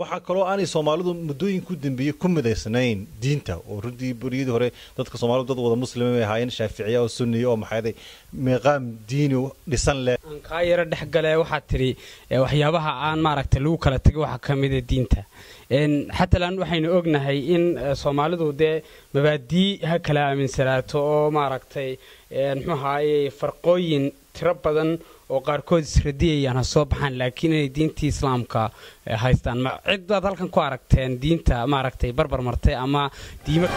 Waxaa kaloo aanay Soomaalidu muddooyinku dambeeyey ku midaysnayn diinta, oo runtii beriyadii hore dadka Soomaalidu dad wada Muslima bay ahaayeen, Shaaficiya oo Sunniya oo maxayday miiqaam diini dhisan leh. Aan kaa yaro dhex gale, waxaad tidhi waxyaabaha aan maaragtay lagu kala tegay waxaa ka mid a diinta. Xatalan waxaynu ognahay in Soomaalidu dee mabaadii ha kala aaminsanaato oo maaragtay muxuu ahaayey farqooyin tiro badan oo qaarkood isradiyayaan ha soo baxaan, laakiin inay diintii Islaamka haystaan. Ma cid baad halkan ku aragteen diinta maaragtay barbar martay ama diimo?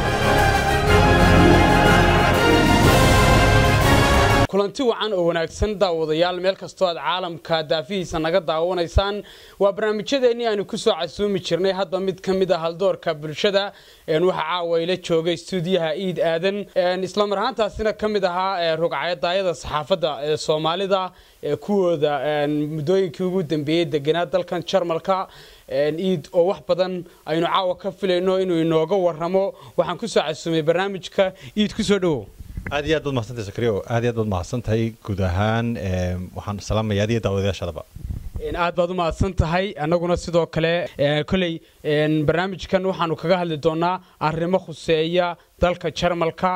Kulanti wacan oo wanaagsan daawadayaal, meel kastoo aad caalamka daafihiisa naga daawanaysaan, waa barnaamijyadeennii aanu ku soo casuumi jirnay hadba mid ka mid a haldoorka bulshada. Waxaa caawa ila joogay stuudiyaha Iid Aadan, isla mar ahaantaasina ka mid ahaa rugcadaayada saxaafadda Soomaalida kuwooda muddooyinkii ugu dambeeyey deganaa dalkan Jarmalka. Iid oo wax badan aynu caawa ka filayno inuu inooga warramo waxaan ku soo casuumay barnaamijka. Iid, kusoo dhowow. Aad iyo aad baad mahadsantahay Sakriyo, aad iyo aad baad mahadsantahay. Guud ahaan waxaan salaamaya adiyo daawadayaashadaba. Aad baad u mahadsan tahay. Annaguna sidoo kale koley barnaamijkan waxaanu kaga hadli doonaa arrimo khuseeya dalka Jarmalka,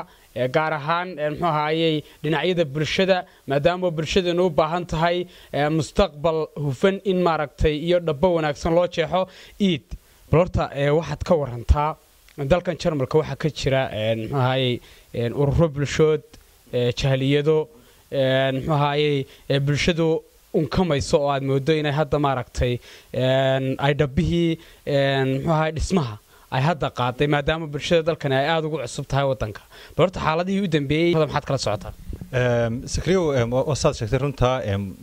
gaar ahaan muxuu ahaayey dhinacyada bulshada, maadaama bulshadeenu u baahan tahay mustaqbal hufan in maaragtay iyo dhabbo wanaagsan loo jeexo. Iid, bal horta waxaad ka warantaa dalkan Jarmalka waxaa ka jira muxuu ahaayey ururo bulshood, jahliyado muxuu ahaayey bulshadu unkamayso oo aad moodo inay hadda maaragtay ay dhabbihii muxuu ahaay dhismaha ay hadda qaaday, maadaama bulshada dalkani ay aada ugu cusub tahay waddanka. Bal horta xaaladihii u dambeeyey maxaad kala socotaa? Sakriyow, saad sheegtay runtaa,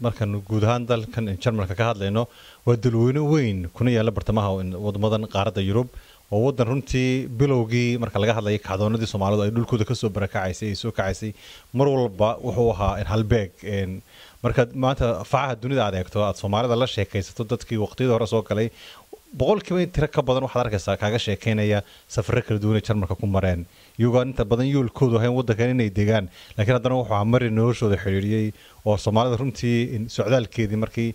markaan guud ahaan dalkan Jarmalka ka hadlayno, waa dalweyne weyn kuna yaalla bartamaha wadamadan qaaradda Yurub, oo waddan runtii bilowgii marka laga hadlayay kacdoonadii Soomaalidu ay dhulkooda kasoo barakacaysay ay soo kacaysay, mar walba wuxuu ahaa halbeeg. Markaad maanta facaha dunida aad eegto, aad Soomaalida la sheekaysato, dadkii waqtiyada hore soo galay, boqolkiiba in tiro ka badan waxaad arkaysaa kaaga sheekeynaya safarro kala duwan ay Jarmalka ku mareen, iyagoo inta badan yoolkoodu ahayn waddankan inay degaan, laakiin haddana wuxuu ahaa mari noloshooda xidhiidhiyey. Oo Soomaalida runtii socdaalkeedii markii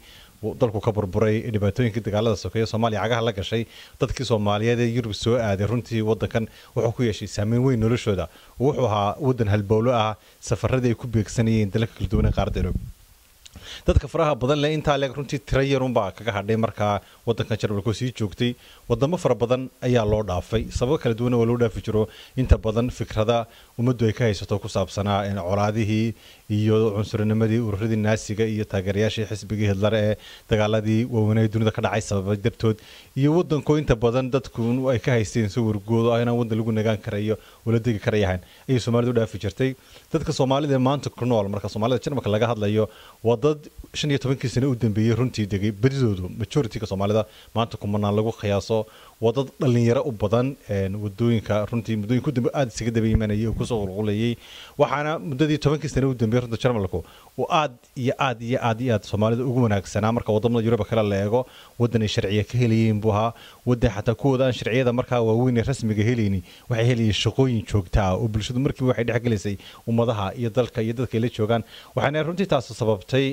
dalku ka burburay, dhibaatooyinkii dagaalada sokeeye Soomaaliya cagaha la gashay, dadkii Soomaaliyeed ee Yurub soo aaday runtii waddankan wuxuu ku yeeshay saameyn weyn noloshooda. Wuxuu ahaa waddan halbowlo ah safaradii ay ku beegsanayeen dalalka kala duwan ee qaaradda Yurub. Dadka faraha badan leh intaa leeg runtii tiro yarunbaa kaga hadhay markaa waddankan Jarmalka sii joogtay. Wadamo fara badan ayaa loo dhaafay, sababo kala duwan oo loo dhaafi jiro, inta badan fikrada ummaddu ay ka haysato ku saabsanaa colaadihii iyo cunsurinimadii ururadii Naasiga iyo taageerayaashii xisbigii Hitler ee dagaaladii waaweynay dunida ka dhacay sababay dartood, iyo waddankoo inta badan dadku ay ka haysteen sawirgoodo ah inaan waddan lagu nagaan karayo oo la degi karayahan ayay Soomaalidu u dhaafi jirtay. Dadka Soomaalida ee maanta ku nool, marka Soomaalida Jarmalka laga hadlayo, waa dad 15-kii sano u dambeeyey runtii degay badidoodu. Majority-ga Soomaalida maanta kumanaan lagu qiyaaso waa dad dhalinyaro u badan, wadooyinka runtii muddooyinka u dambe aada isaga daba imanayay oo kusoo qulqulayay. Waxaana muddadii 10-kii sano u dambeeyey runta Jarmalku uu aad iyo aad iyo aad iyo aad Soomaalida ugu wanaagsanaa marka wadamada Yuruba kale la eego. Waddan ay sharciya ka helayeen buu ahaa, waddan xataa kuwooda aan sharciyada markaa waaweyn ee rasmiga helayni waxay helayeen shaqooyin joogta ah, oo bulshadu markiiba waxay dhexgelaysay ummadaha iyo dalka iyo dadka ay la joogaan. Waxaana runtii taas sababtay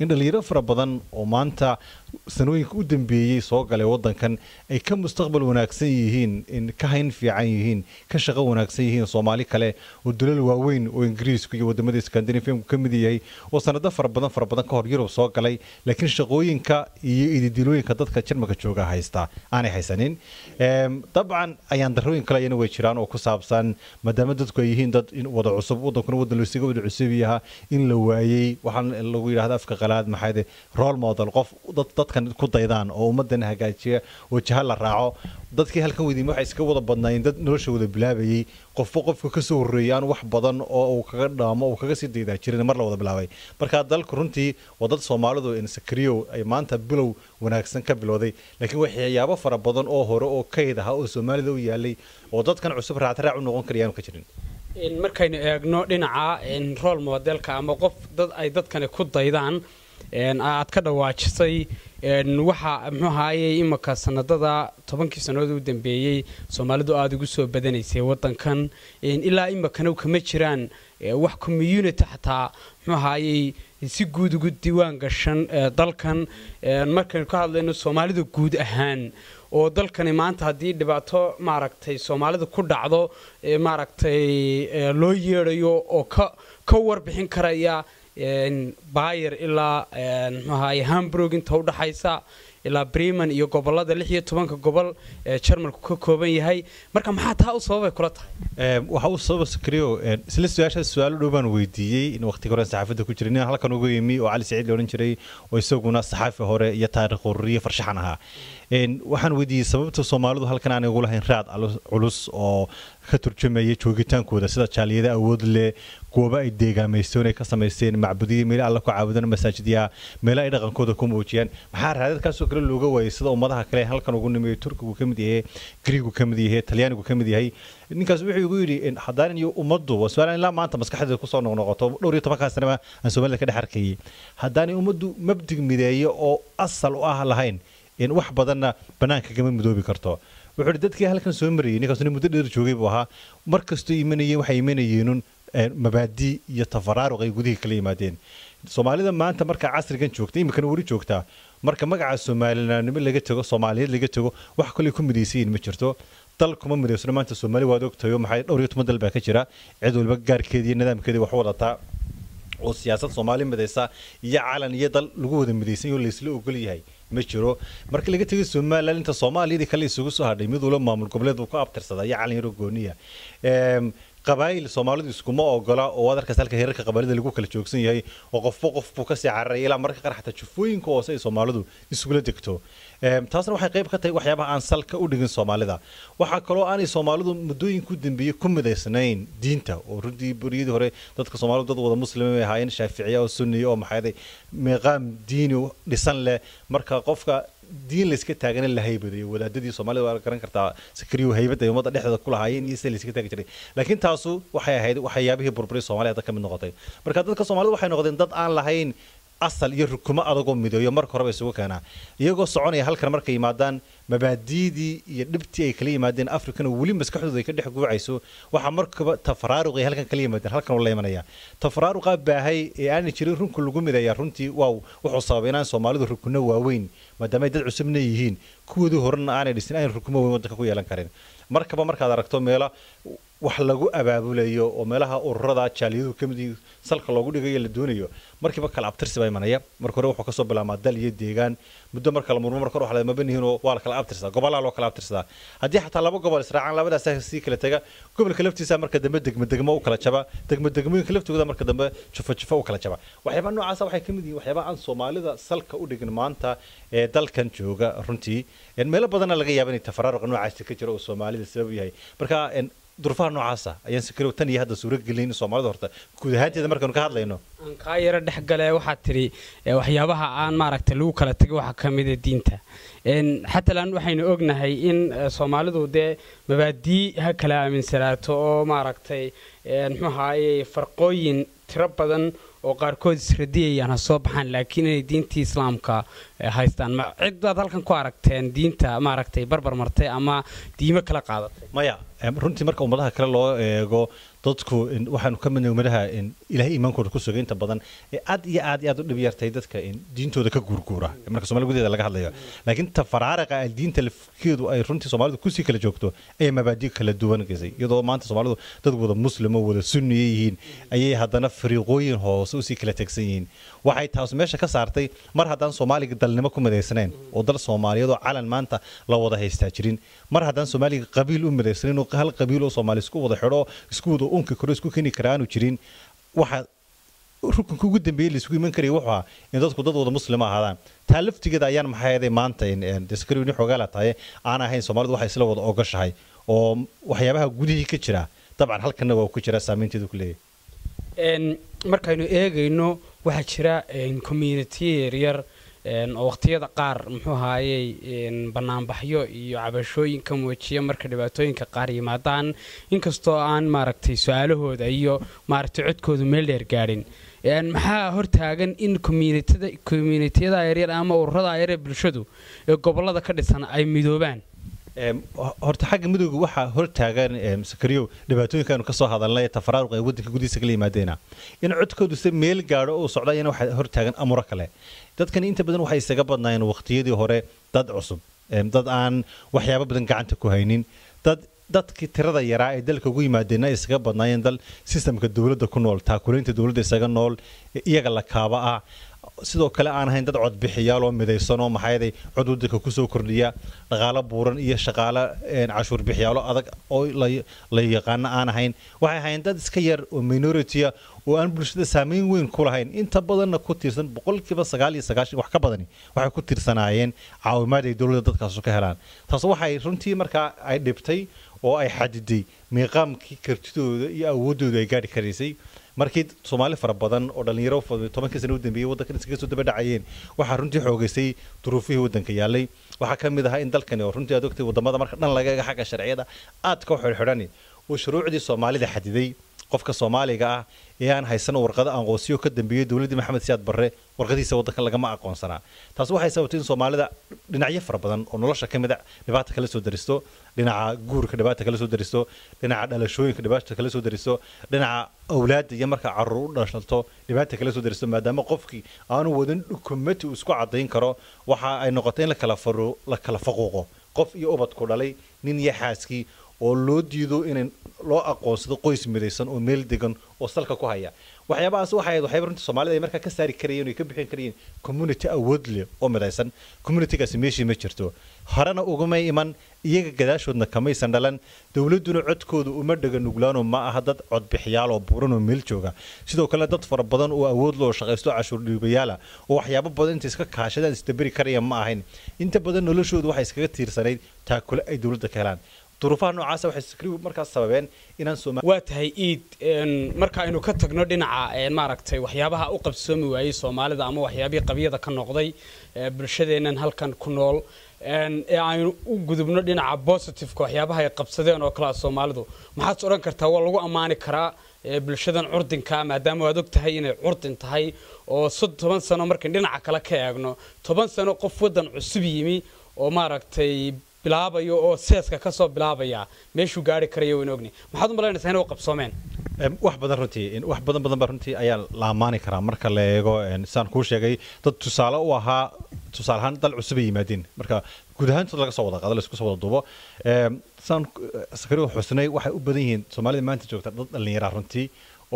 in dhalinyaro fara badan oo maanta sanooyinka u dambeeyey soo galay waddankan ay ka mustaqbal wanaagsan yihiin, in ka hayn fiican yihiin, ka shaqo wanaagsan yihiin Soomaali kale oo dalal waaweyn oo Ingiriisku iyo wadamada Scandinavianku ka mid yahay oo sanado fara badan fara badan ka hor Yurub soo galay, laakiin shaqooyinka iyo ididilooyinka dadka Jarmalka jooga haysta aanay haysanin. Dabcan ayaan darooyin kale ayana way jiraan oo ku saabsan maadaama dadku ay yihiin dad wada cusub, waddankuna waddan loosaga wada cusub yaha, in la waayey waxaan lagu yidhahda afka qalaad maxay role model, qof dad dadkan ku daydaan oo ummadan hagaajiya oo jaha la raaco. Dadkii halkan weydiin waxay iska wada badnaayeen dad nolosha wada bilaabayay, qofba qofka ka soo horreeyay aan wax badan oo uu kaga dhaamo uu kaga sii daydaa jirin mar la wada bilaabay. Marka dalku runtii waa dad Soomaalidu in Sakriyow ay maanta bilow wanaagsan ka bilowday, laakiin waxyaabo fara badan oo hore oo kayd ahaa oo Soomaalida u yaalay oo dadkan cusub raacraac u noqon karayaan ka jirin. Markaynu eegno dhinaca role modelka ama qof dad ay dadkani ku daydaan aad ka dhawaajisay, Waxa muxuu ahaayey imaka sanadada 10kii sannadood u dambeeyey Soomaalidu aada ugu soo badanaysay wadankan, ilaa imakana kama jiraan wax community xataa muxuu ahaayey si guud ugu diiwaan gashan dalkan. Markaynu ka hadlayno Soomaalida guud ahaan oo dalkani maanta haddii dhibaato maaragtay Soomaalida ku dhacdo maaragtay loo yeedhayo oo ka warbixin karaya Bayer ilaa muxuu ahaye Hamburg inta u dhaxaysa, ilaa Bremen iyo gobolada 16-ka gobol ee Jarmalku ka kooban yahay, marka maxaa taa u sababay kula tahay? Waxa u sababa, Sakriyo, isla su-aasha su-aalo dhow baan weydiiyey in waqtiga hore saxaafadda ku jiray nin halkan ugu yimi oo Cali Saciid la odhan jiray, oo isaguna saxaafi hore iyo taariikh ururiye farshaxan ahaa. Waxaan weydiiyey sababta Soomaalidu halkan aanay ugu lahayn raad culus oo ka turjumaya joogitaankooda, sida jaaliyada awood leh, goobo ay deegaamaysteen, ay ka samaysteen macbudiyo, meelo Alla ku caabudaan, masaajidyaha, meelo ay dhaqankooda ku muujiyaan. Maxaa raadadkaasoo kale looga waayay sida ummadaha kale halkan ugu nimiyo, Turkigu ka mid yahay, Griigu ka mid yahay, Talyaanigu ka mid yahay? Ninkaas wuxuu igu yidhi haddaanan iyo ummaddu, waa su-aal ilaa maanta maskaxdeeda kusoo noqnoqoto dhowr iyo tobankaa sanaba aan Soomaalida ka dhex arkayay, haddaanay ummaddu mabdig mideeyo oo asal u ah lahayn, in wax badanna bannaanka kama midoobi karto. Wuxuu yidhi dadkii halkan soo marayay, ninkaasuna muddo dheer joogay buu ahaa, mar kastoo imanayeen waxay imanayeenun mabaadi iyo tafaraaruq ay gudihii kala yimaadeen. Soomaalida maanta marka casrigan joogta, iminkana weli joogtaa, marka magaca Soomaalinaanimo laga tago, Soomaaliyeed laga tago, wax kale ku midaysayin ma jirto. Dal kuma midaysano maanta Soomaali, waad ogtayo, maxay dhowr iyo toban dal baa ka jira, cid waliba gaarkeeda iyo nidaamkeedii wax u wadataa, oo siyaasad Soomaali midaysa iyo calan iyo dal lagu wada midaysan oo laysla ogol yahay ma jiro. Marka laga tegay Somaliland, inta Soomaaliyadii kale isugu soo hadhay mid waliba maamul goboleed uu ku abtirsadaa iyo calan yaro gooniya. Qabaayil Soomaalidu iskuma ogola, oo waad arkaysa halka heerarka qabaayilada lagu kala joogsan yahay, oo qofba qof buu kasii cararaya, ilaa mararka qaar xataa jufooyinka hoose ay Soomaalidu isugula degto. Taasna waxay qayb ka tahay waxyaabaha aan salka u dhigin Soomaalida. Waxaa kaloo aanay Soomaalidu muddooyinku dambeeyey ku midaysnayn diinta, oo runtii beriyadii hore dadka Soomaalidu dad wada Muslima bay ahaayeen, Shaaficiya oo Sunniya oo maxayday meeqaam diini dhisan leh. Marka qofka diin layska taagana la haybadayo, wadaadadii Soomaalida waa garan kartaa, Sakriyo, haybadda ay ummadda dhexdeeda ku lahaayeen iyo sida layska taagi jiray. Laakiin taasu waxay ahayd waxyaabihii burburay Soomaaliya hadda ka mid noqotay. Marka dadka Soomaalida waxay noqdeen dad aan lahayn asal iyo rukumo adagoo mideeyo marka horeba isugu keenaa. Iyagoo soconaya halkan markay yimaadaan, mabaadiidii iyo dhibtii ay kala yimaadeen Afrikana weli maskaxdooda ay ka dhex guucayso, waxaa markaba tafaraaruq ay halkan kala yimaadeen halkan oo la imanaya. Tafaraaruqaa baahay ee aanay jirin runka lagu mideeya runtii waa wuxuu sababay inaan Soomaalidu rukuno waaweyn, maadaama ay dad cusubna yihiin, kuwoodii horena aanay dhisin, aanay rukumo weyn waddanka ku yeelan karin. Markaba markaad aragto meelo wax lagu abaabulayo oo meelaha ururada jaaliyaduhu ka mid yihiin salka loogu dhigayo la doonayo, markiiba kala abtirsi baa imanaya. Marka hore wuxuu kasoo bilaabmaa dal iyo deegaan, muddo marka la murmo, marka hore wax la mabanihiin oo waa la kala abtirsadaa, gobolaa loo kala abtirsadaa. Haddii xataa laba gobol israacaan, labadaas sii kala taga, gobolka laftiisa marka dambe degmo degmo u kala jaba, degmo degmooyinka laftooda marka dambe jufo jufo u kala jaba. Waxyaabaha noocaasa waxay ka mid yihiin waxyaabaha aan Soomaalida salka u dhigin maanta ee dalkan jooga. Runtii meelo badanna laga yaaba inay tafaraaruqa noocaasi ka jiro oo Soomaalida sabab yahay. Marka duruufaha noocaasa ayaan sikiro tan iyo hadda suuro gelin Soomaalida horta guud ahaanteeda markaanu ka hadlayno. Aan kaa yaro dhex gale, waxaad tidhi waxyaabaha aan maaragtay lagu kala tegay waxaa ka mid a diinta. Xatalan waxaynu ognahay in Soomaalidu dee mabaadii ha kala aaminsanaato oo maaragtay muxuu ahaayey farqooyin tiro badan oo qaarkood isradiyayaan ha soo baxaan, laakiin inay diintii Islaamka haystaan. Ma cid baad halkan ku aragteen diinta maaragtay barbar martay ama diimo kala qaadatay? Maya, runtii marka ummadaha kale loo eego, dadku waxaanu ka midnahay ummadaha Ilaahay iimaankooda ku sugay inta badan ee aad iyo aad iyo aad u dhib yartay dadka diintooda ka guurguura marka Soomaaliya gudaheeda laga hadlayo. Laakiin tafaraariqa ay diinta lafkeedu ay runtii Soomaalidu kusii kala joogto ayaa mabaadi kala duwan geysay. Iyadoo maanta Soomaalidu dad wada Muslimo wada Sunniye yihiin ayay haddana fariiqooyin hoose usii kala tegsan yihiin. Waxay taas meesha ka saartay, mar haddaan Soomaaliga dalnimo ku midaysnayn oo dal Soomaaliyeed oo calan maanta la wada haystaa jirin, mar haddaan Soomaaliga qabiil u midaysnayn oo hal qabiil oo Soomaali isku wada xidho, isku wada unki karo, isku keeni karaanu jirin, waxa rukunka ugu dambeeyey la isugu iman karaya wuxuu ahaa in dadku dad wada Muslima ahaadaan. Taa laftigeeda ayaan maxay ahayd maanta in xoogaa la tahay aan ahayn Soomaalidu waxay isla wada ogoshahay oo waxyaabaha gudihii ka jira dabcan halkanna waa ku jira saameynteedu ku leeyahay. Markaynu eegayno, waxaa jira community yaryar oo waqtiyada qaar muxuu ahaayey banaanbaxyo iyo cabashooyin ka muujiya marka dhibaatooyinka qaar yimaadaan, inkastoo aan maaragtay su-aalahooda iyo maaragtay codkoodu meel dheer gaadhin. Maxaa hortaagan in communitiyada yaryar ama ururada yaryar bulshadu ee gobolada ka dhisan ay midoobaan? Horta xagga midowga waxaa hortaagan, Sakariyow, dhibaatooyinka aanu ka soo hadalnay, tafaraaruq ay waddanka gudihiisa kala yimaadeena in codkoodu se meel gaadho oo socda iyana waxaa hortaagan amuro kale. Dadkani inta badan waxay isaga badnaayeen waqtiyadii hore dad cusub, dad aan waxyaabo badan gacanta ku haynin, dad dadkii tirada yaraa ee dalka ugu yimaadeenna ay isaga badnaayeen dal sistamka dowladda ku nool, taakulaynta dowladda isaga nool, iyaga la kaaba ah. Sidoo kale aan ahayn dad codbixiyaal oo midaysan oo maxayday cod waddanka kusoo kordhiya, dhaqaalo buuran iyo shaqaale cashuur bixiyaalo adag oo la yaqaano aan ahayn. Waxay ahayn dad iska yar oo minority ah oo aan bulshada saameyn weyn ku lahayn, inta badanna ku tiirsan, 99% wax ka badani waxay ku tiirsanaayeen caawimaad ay dowladda dadkaasu ka helaan. Taas waxay runtii markaa ay dhibtay oo ay xadiday miiqaamkii kartidooda iyo awooddooda ay gaadhi karaysay. Markii Soomaali fara badan oo dhalinyaro 10kii sano u dambeeyey waddankan iskaga soo daba dhacayeen, waxaa runtii xoogaysay duruufihii waddanka yaallay. Waxaa ka mid ahaa in dalkani oo runtii aad ogtay waddamada marka dhan laga eego xagga sharciyada aadka u xidhxidhani uu shuruucdii Soomaalida xadiday. Qofka Soomaaliga ah ee aan haysan warqado aqoonsiyo ka dambeeyey dowladdii Maxamed Siyaad Barre, warqadiisa waddanka lagama aqoonsanaa. Taas waxay sababtay in Soomaalida dhinacyo fara badan oo nolosha ka mid a dhibaata kala soo daristo: dhinaca guurka dhibaata kala soo daristo, dhinaca dhalashooyinka dhibaata kala soo daristo, dhinaca awlaadda iyo marka carruur u dhashalto dhibaata kala soo daristo, maadaama qofkii aanu wadan dukumenti uu isku caddayn karo. Waxa ay noqotay in la kala faru la kala faquuqo qof iyo ubadku dhalay, nin iyo xaaskii, oo loo diido inay loo aqoonsado qoys midaysan oo meel degan oo salka ku haya. Waxyaabahaas waxay ahayd waxyaaba runtii Soomaalida ay markaa ka saari karayeen oo ay ka bixin karayeen community awood leh oo midaysan. Communitygaasi meeshii ma jirto, horena ugumay iman, iyaga gadaashoodna kamaysan dhalan, dowladduna codkooda uma dhega nuglaano, ma aha dad codbixiyaal oo buuran oo meel jooga. Sidoo kale dad fara badan oo awood loo shaqaysto, cashuur dhiibayaala oo waxyaabo badan inta iska kaashadaan isdaberi karaya ma ahayn. Inta badan noloshoodu waxay iskaga tiirsanayd taakule ay dowladda ka helaan. Duruufaha noocaasa waxay sikrigu markaas sababeen inaan Soomaali Waa tahay, Iid. Marka aynu ka tagno dhinaca maaragtay waxyaabaha u qabsoomi waayey Soomaalida ama waxyaabihii qabyada ka noqday bulshadeennan halkan ku nool, ee aynu u gudubno dhinaca positiveka, waxyaabaha ay qabsadeen oo kale ah Soomaalidu, maxaad odhan kartaa waa lagu ammaani karaa bulshadan curdinka, maadaama waad og tahay inay curdin tahay oo 10 sano markayn dhinaca kale ka eegno, 10 sano qof waddan cusub yimi oo maaragtay bilaabayo oo seeska ka soo bilaabaya meeshuu gaari karayo waynu ogni? Maxaad u malaynaysaa inay u qabsoomeen? Wax badan runtii, wax badan badan ba runtii ayaa la ammaani karaa. Marka la eego, saan kuu sheegay, dad tusaale u ahaa, tusaale ahaan dal cusub ay yimaadeen marka guud ahaantood laga soo wada qaado, la isku soo wada duubo, saan Sakariga xusnay, waxay u badan yihiin Soomaalida maanta joogta dad dhallinyara runtii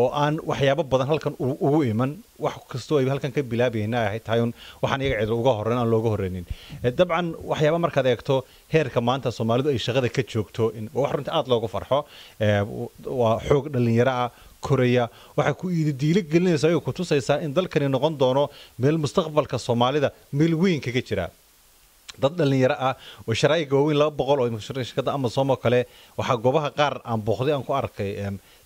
oo aan waxyaabo badan halkan ugu iman, wax kastoo ay halkan ka bilaabayna ay tahay un waxaan iyaga cid uga horreyn aan looga horreynin. Dabcan waxyaaba markaad eegto heerka maanta Soomaalidu ay shaqada ka joogto, waa wax runtii aad loogu farxo. Waa xoog dhallinyaro ah koraya. Waxay ku iididiilo gelinaysaa oo ku tusaysaa in dalkani noqon doono meel mustaqbalka Soomaalida meel weyn kaga jira. Dad dhalinyaro ah oo sharaa'iga waaweyn, 200 oo shirkadda Amazon oo kale, waxaa goobaha qaar aan booqday aan ku arkay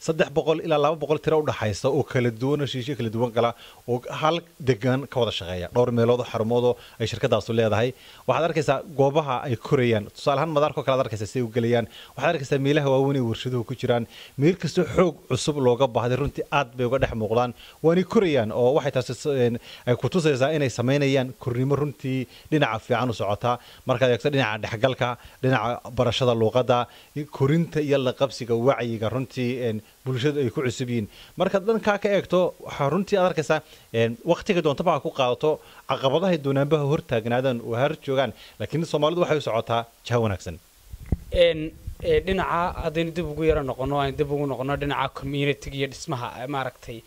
300 ilaa 200 tiro udhaxaysa oo kala duwan oo shiisho kala duwan gala oo hal degan ka wada shaqeeya dhowr meelood oo xarumood oo ay shirkadaasu leedahay. Waxaad arkaysaa goobaha ay korayaan, tusaale ahaan madaarka oo kale aad arkaysaa si ay u gelayaan. Waxaad arkaysaa meelaha waaweyn ay warshaduhu ku jiraan. Meel kastoo xoog cusub looga baahday runtii aad bay uga dhex muuqdaan, waanay korayaan, oo waxay taasi ay ku tusaysaa inay samaynayaan kornimo runtii dhinaca fiican u socota markaad eegto dhinaca dhexgalka, dhinaca barashada luuqadda, korinta iyo la qabsiga wacyiga runtii bulshadu ay ku cusub yihiin. Markaad dhankaa ka eegto, waxaa runtii aad arkaysaa waqtiga doontaba ha ku qaadato, caqabadahay doonaanbaha hortaagnaadaan oo har joogaan, laakiin Soomaalidu waxay u socotaa jaha wanaagsan. Dhinaca haddaynu dib ugu yaro noqono, aynu dib ugu noqono dhinaca community iyo dhismaha maaragtay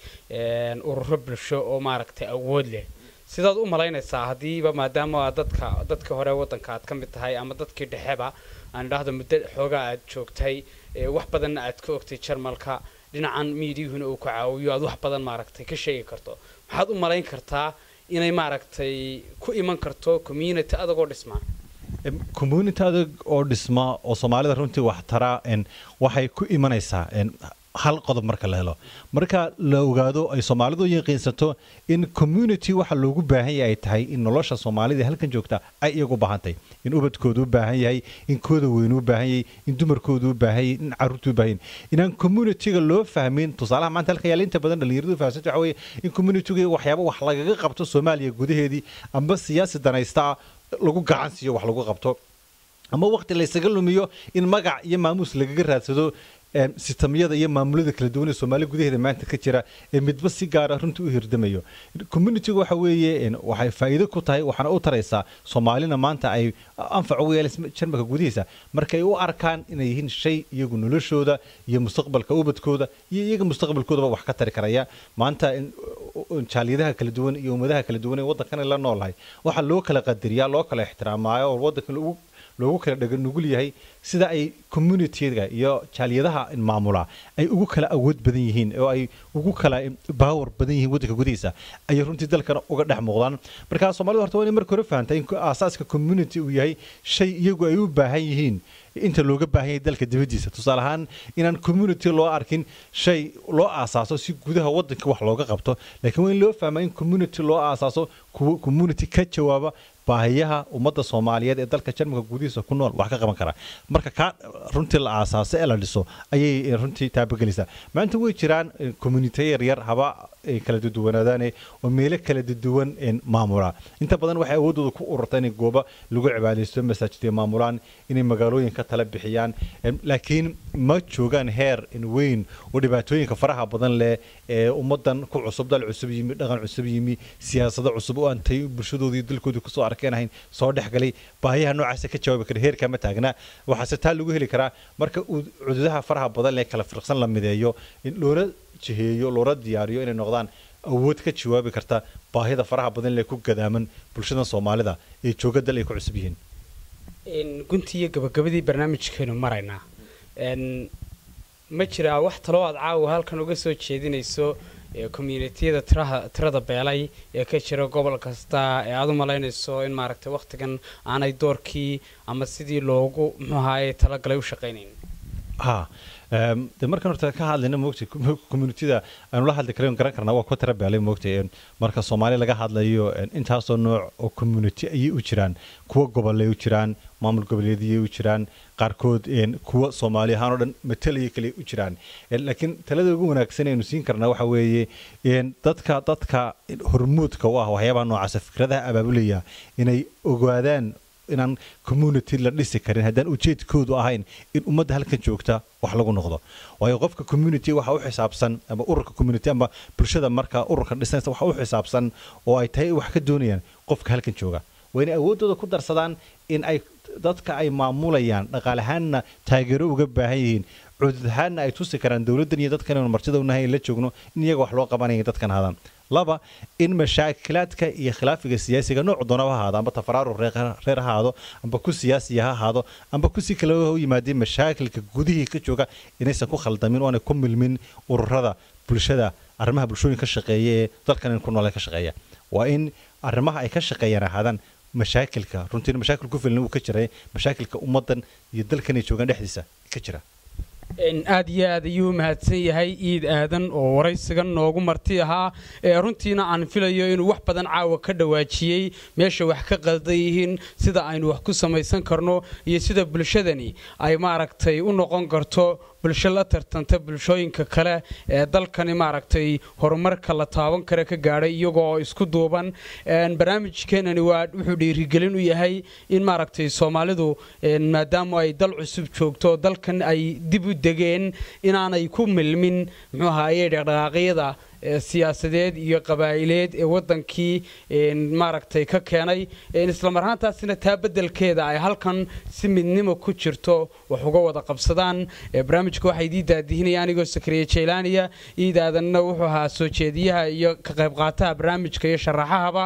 ururo bulsho oo maaragtay awood leh, sidaad u malaynaysaa haddiiba maadaama aad dadka hore waddanka aad ka mid tahay ama dadkii dhexeba aan idhaahdo, muddo xoogaa aad joogtay, wax badanna aad ka ogtay Jarmalka, dhinacan miidiyuhuna uu ku caawiyo, aad wax badan maaragtay ka sheegi karto, maxaad u malayn kartaa inay maaragtay ku iman karto community adagoo dhismaa? Community adag oo dhisma oo Soomaalida runtii wax tara waxay ku imanaysaa Hal qodob marka la helo, marka la ogaado ay Soomaalidu yaqiinsato in community waxa loogu baahan yahay ay tahay in nolosha Soomaalida halkan joogta ay iyagu baahantay, in ubadkoodu u baahan yahay, in kooda weyn u baahan yahay, in dumarkoodu u baahan yahay, in carruurtu u baahan yahay, inaan communityga loo fahmin tusaalaha maanta halkan yaala inta badan dhalinyaradu fahamsanta waxa weeye in communityga waxyaabo wax lagaga qabto Soomaaliya gudaheedii amba siyaasi danaysta lagu gacan siiyo wax lagu qabto, ama waqti la isaga lumiyo in magac iyo maamuus lagaga raadsado sistamyada iyo maamulada kala duwan ee Soomaaliya gudaheeda maanta ka jira ee midba si gaar ah runtii u hirdamayo. Community-ga waxa weeye waxay faa'iido ku tahay, waxaana u taraysaa Soomaalina maanta ay anfac ugu yeelaysa Jarmalka gudihiisa markay u arkaan inay yihiin shay iyagu noloshooda iyo mustaqbalka ubadkooda iyo iyaga mustaqbalkoodaba wax ka tari karaya. Maanta jaaliyadaha kala duwan iyo ummadaha kala duwan ee waddankan la noolahay waxaa loo kala qadariyaa, loo kala ixtiraamaayo oo waddankan loogu kala dhaga nugul yahay sida ay community-ga iyo jaaliyadaha maamula ay ugu kala awood badan yihiin oo ay ugu kala power badan yihiin waddanka gudihiisa ayay runtii dalkana uga dhex muuqdaan. Marka Soomaalidu horta waa inay marka hore fahamtay in aasaaska community uu yahay shay iyagu ay u baahan yihiin inta looga baahan yahay dalka dibadiisa. Tusaale ahaan, inaan community loo arkin shay loo aasaaso si gudaha waddanka wax looga qabto, laakiin waa in loo fahmaa in community loo aasaaso community ka jawaaba baahiyaha ummadda Soomaaliyeed ee dalka Jarmalka gudihiisa ku nool wax ka qaban kara. Marka ka runtii la aasaaso ee la dhiso ayay runtii taabagelaysaa. Maanta way jiraan community yar yar haba ay kala duwanaadaan oo meelo kala duwan maamula. Inta badan waxay awoodooda ku ururtaa inay goobo lagu cibaadaysto, masaajidyo maamulaan, inay magaalooyin ka tala bixiyaan, laakiin ma joogaan heer weyn oo dhibaatooyinka faraha badan leh ee ummadan ku cusub, dal cusub yimi, dhaqan cusub yimi, siyaasado cusub oo aan tay bulshadoodii dalkoodii kusoo arkeen ahayn soo dhexgalay, baahiyaha noocaasa ka jawaabi kara heerka ma taagna. Waxaase taa lagu heli karaa marka uu cududaha faraha badan leh kala firqsan la mideeyo, in loola jiheeyo, loola diyaariyo inay noqdaan awood ka jawaabi karta baahida faraha badan leh ku gadaaman bulshada Soomaalida ee jooga dal ay ku cusub yihiin. Guntii iyo gabagabadii barnaamijkeenu maraynaa, ma jiraa wax taloo aad caawa halkan uga soo jeedinayso communitiyada tirada beelay ee ka jira gobol kasta ee aad u malaynayso in maaragtay wakhtigan aanay doorkii ama sidii loogu muxuu ahaaye talagalay u shaqaynayn? Ha, de markaan horta ka hadlayna, moogtay, communitida aanu la hadli karin garan karnaa waa kuwa tira beelay, moogtay. Marka Soomaali laga hadlayo intaasoo nooc oo community ayay u jiraan, kuwa gobolay u jiraan, maamul goboleedyay u jiraan, qaarkood kuwa Soomaali ahaan oo dhan matalaya kale u jiraan. Laakiin talada ugu wanaagsan aynu siin karnaa waxa weeye dadka hormuudka u ah waxyaabaha noocaasa, fikradaha abaabulaya, inay ogaadaan inaan community la dhisi karin haddaan ujeedkoodu ahayn in ummadda halkan joogta wax lagu noqdo. Waayo qofka community waxa u xisaabsan ama ururka community ama bulshada marka ururka dhisanaysa waxa u xisaabsan oo ay tahay wax ka doonayaan qofka halkan jooga. Waa inay awooddooda ku darsadaan in ay dadka ay maamulayaan dhaqaale ahaanna taageero uga baahan yihiin, cudud ahaanna ay tusi karaan dowladdan iyo dadkan aynu martida unahay la joogno in iyaga wax loo qabanaya dadkan hadaan. Laba, in mashaakilaadka iyo khilaafiga siyaasiga nooc doonaba ha ahaado, amba tafaraaruq reer ha ahaado, amba ku siyaasiya ha ahaado, amba ku si kale u yimaadeen, mashaakilka gudihii ka jooga inaysan ku khaldamin oo aanay ku milmin ururada bulshada arrimaha bulshooyin ka shaqeeya ee dalkan ku nool ka shaqeeya. Waa in arrimaha ay ka shaqeeyaan ahaadaan mashaakilka runtiina mashaakil ku filan uu ka jiray, mashaakilka ummaddan iyo dalkan ay joogaan dhexdiisa ka jira. Aad iyo aad ayuu mahadsan yahay Iid Aadan oo waraysigan noogu marti ahaa, runtiina aan filayo inuu wax badan caawa ka dhawaajiyey meesha wax ka qaldan yihiin, sida aynu wax ku samaysan karno iyo sida bulshadani ay maaragtay u noqon karto bulsho la tartanta bulshooyinka kale ee dalkani maaragtay horumarka la taaban kara ka gaadhay iyagoo isku duuban. Barnaamijkeenani waa wuxuu dhiirigelin u yahay in maaragtay Soomaalidu maadaama ay dal cusub joogto, dalkan ay dib u degeen, inaanay ku milmin muxuu ahaaye dhaqdhaqaaqyada siyaasadeed iyo qabaa'ileed ee waddankii maaragtay ka keenay, isla mar ahaantaasina taa beddelkeeda ay halkan si midnimo ku jirto wax uga wada qabsadaan. Barnaamijka waxaa idii daadihinaya anigoo Sakariye Jaylaaniya. Iidaadanna wuxuu ahaa soo jeediyaha iyo ka qayb qaataha barnaamijka iyo sharaxahaba.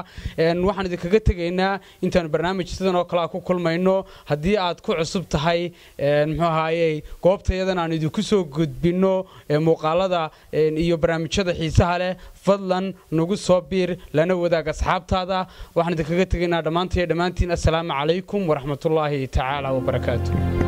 Waxaan idinkaga tegaynaa intaanu barnaamij sidan oo kale ah ku kulmayno, haddii aad ku cusub tahay muxuu ahaayey goobtayadan aan idinku soo gudbinno muuqaalada iyo barnaamijyada xiisaha leh, fadlan nagu soo biir, lana wadaag asxaabtaada. Waxaan idinkaga tegaynaa dhammaantiin assalaamu calaykum waraxmatullaahi tacaala wabarakaatu.